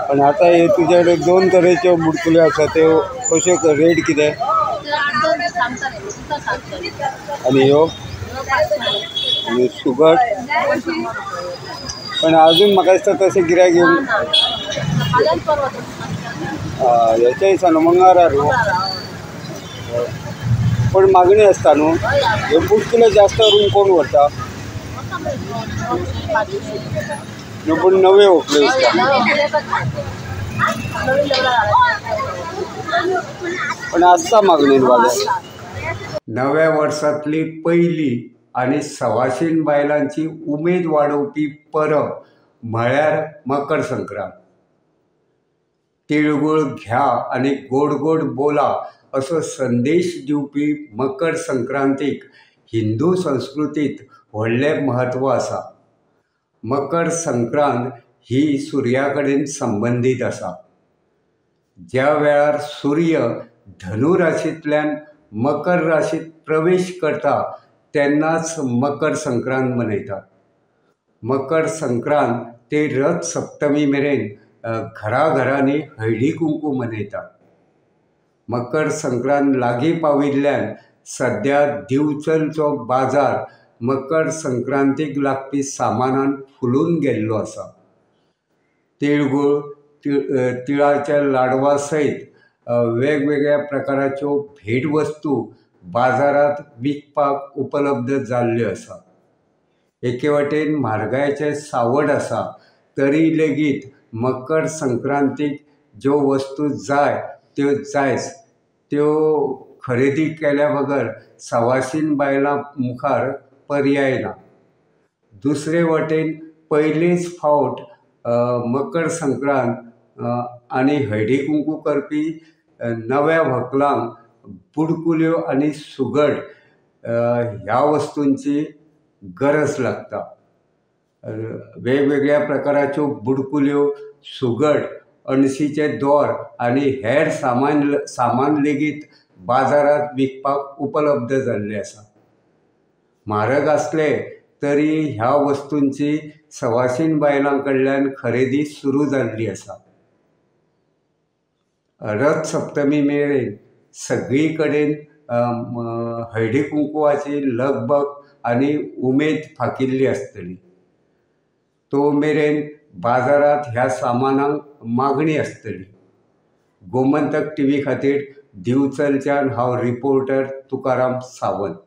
पण आता हे तुझ्याकडे दोन तरेच्यो बुडकुल्यो आसा त्यो कश्यो रेट कितें? आनी ह्यो आनी सुगट? पण अजून म्हाका दिसता तशें गिरायक येवन हेच्या दिसा न्हू, मंगळार न्हू, पण मागणी आसता न्हू. ह्यो बुडकुले जास्त करून कोण व्हरता न्हू, पूण नवे व्हंकल्यो दिसता. पण आसता मागणी बाजार. नव्या वर्सांतली पयली आनी सवाशीण बायलांची उमेद वाडोवपी परब म्हळ्यार मकर संक्रांत. तिळगुळ घ्या आनी गोड गोड बोला असो संदेश दिवपी मकर संक्रांतीक हिंदू संस्कृतींत व्हडलें म्हत्व आसा. मकर संक्रांत ही सुर्या कडेन संबंदीत आसा. ज्या वेळार सूर्य धनु राशींतल्यान मकर राशींत प्रवेश करता तेन्नाच मकर संक्रांत मनयतात. मकर संक्रांत ते रथ सप्तमी मेरेन घराघरांनी हळदी कुंकू मनयतात. मकर संक्रांत लागीं पाविल्ल्यान सद्या दिवचलचो बाजार मकर संक्रांतीक लागपी सामानान फुलून गेल्लो आसा. तिळगुळ, तिळाच्या लाडवा सयत वेगवेगळ्या प्रकाराच्यो भेटवस्तू बाजारांत विकपाक उपलब्ध जाल्ल्यो आसा. एके वाटेन म्हारगायेचें सावट आसा तरी लेगीत मकर संक्रांतीक ज्यो वस्तू जाय त्यो जायच, त्यो खरेदी केल्या बगर सवाशीण बायलां मुखार पर्याय ना. दुसरे वटेन पयलेच फावट मकर संक्रांत आनी हळदी कुंकू करपी नव्या व्हंकलांक बुडकुल्यो आनी सुगट ह्या वस्तूंची गरज लागता. वेगवेगळ्या प्रकाराच्यो बुडकुल्यो, सुगट, अणशीचे दोर आनी हेर सामान लेगीत बाजारांत विकपाक उपलब्ध जाल्लें आसा. म्हारग आसले तरी ह्या वस्तूंची सवाशीण बायलां कडल्यान खरेदी सुरू जाल्ली आसा. रथ सप्तमी मेरेन सगळी कडेन हळदी कुंकुवाची लगबग आनी उमेद फाकिल्ली आसतली. तो मेरेन बाजारांत ह्या सामानाक मागणी आसतली. गोमंतक टीव्ही खातीर दिवचलच्यान हांव रिपोर्टर तुकाराम सावंत.